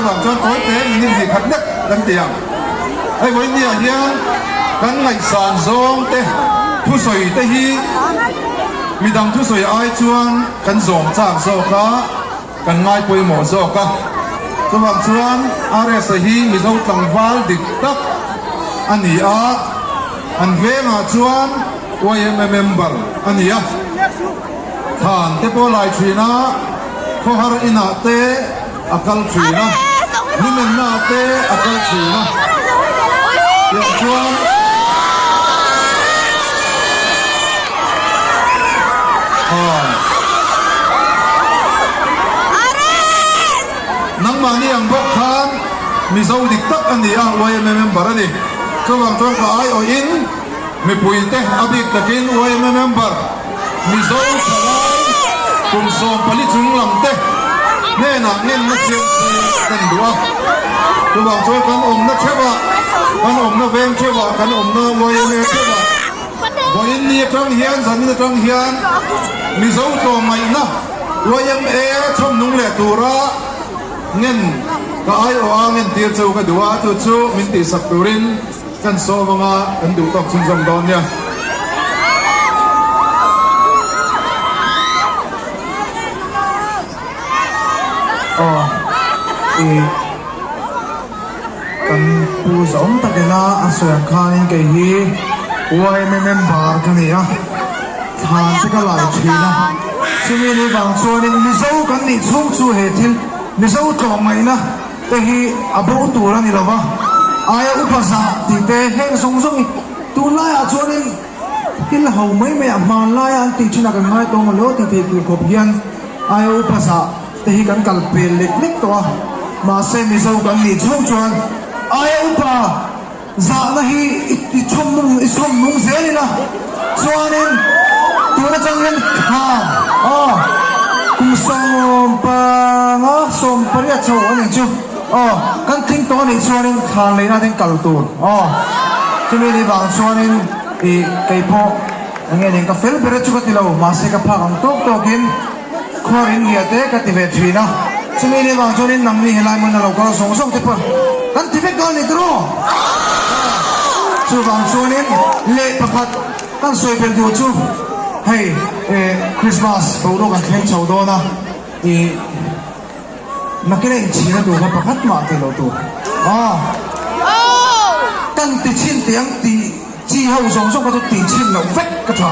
Chuvang chuan tawi te minute hnih khat lek kan ti ang. Hei vawinia hian kan ngaihsan zawng te thusawi te hi midang thusawi ai chuan kan zawm chak zawk a, kan ngai pawimawh zawk a. Chuvang chuan RS-a hi Mizo tlangval dik tak a ni a, an vengah chuan yma member a ni a. Thlan te pawh lai thin a, khawhar inah te a kal thin a, hlimenna te a kal thin a, tiang chuan khan nangmahni ang bawk khan Mizo dik tak a ni a, yma member a ni. Chuvang chuan ka aiawhin mipuite a bik takin yma member Mizo thalai kum 14 chung lam te hnenah ngenna siam se kan duh a. Chuvang chuan kan awmna theuhah, kan awmna veng theuhah, kan awmna yma theuhah vawiin ni atang hian, zanin atang hian Mizo tlawmngaihna yma chhawmnung leh tura ngen ka aiawh a ngen tir chu ka duh a, chu chu min tihsak turin Kan sawm anga kan duh tawk chhunzawm dawn nia. Aw i kan pu zawm takina a sawi ang khanin kei hi yma member ka ni a, thlan te ka lai thin a, chumi ni vang chuanin Mizo kan nih chhung chu he thil Mizo tlawmngaihna te hi a bo tur a ni lo va, aia upa zah tih te heng zawng zawng hi tunlaiah chuanin thil ho mai mai ah hmanlaia an tih thinah kan ngai tawng alo tih theih tur khawp hian aia upa zah te hi kan kal pel lek lek tawh a, mahse Mizo kan nih chhung chuan aia upa Zahna hi i chhawm nung i chhawm nung zel ila chuanin tun atang hian thla aw kum 15 18 chho a nih chu aw kan tling tawh a nih chuanin thla leina ten kal tur aw chumi ni vang chuanin i kei pawh eng nge ning ka fel ber e chu ka ti lo mahse ka phak ang tawk tawkin Khuarin hia te ka ti ve thin a, chumi ni vang chuanin nangni helai hmun a lo kal zawng zawng te pawh kan ti vek dawn ni tiraw? Chuvang chuanin leh pakhat kan sawi belh duh chu hei Christmas boruak kan thleng chho dawn a, ih nakina inchhir a tur kha pakhat mah tih loh tur a, kan ti chhin teh ang tih Chi ho zawng zawng kha chu tih chhin loh vek ka tha.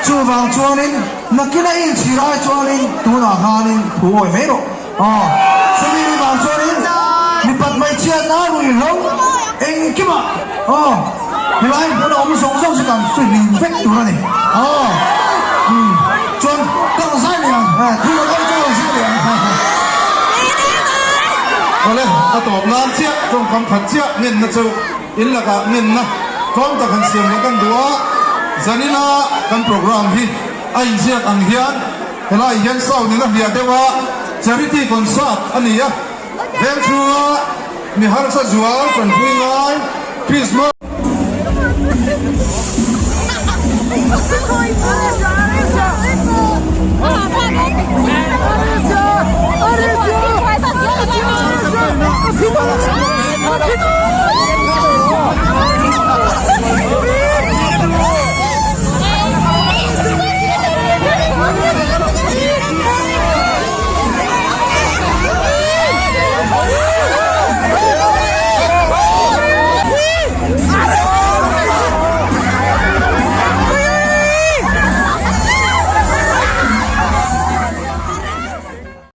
Chuvang chuanin nakin a inchhir ai chuanin tunah khanin thu awi mai rawh. Aw, chumi ni vang chuanin mipat hmeichhiatna ruihhlo engkimah aw helai hmun a awm zawng zawng chu kan fihlim vek tur a ni. Aw, umm chuan ka rawn zai leh ang, thu rawn awi chu ka rawn zai leh ang. Awle, a tawp nan chiah tawngkam khat chiah ngenna chu. In lakah ngenna tlawm tak han siam leh kan duh a, zanina kan program hi a inziak ang hian helai hian sound in a hliah deuh a, charity concert a ni a, veng chhunga mi harsa zual tanpui ngai Christmas.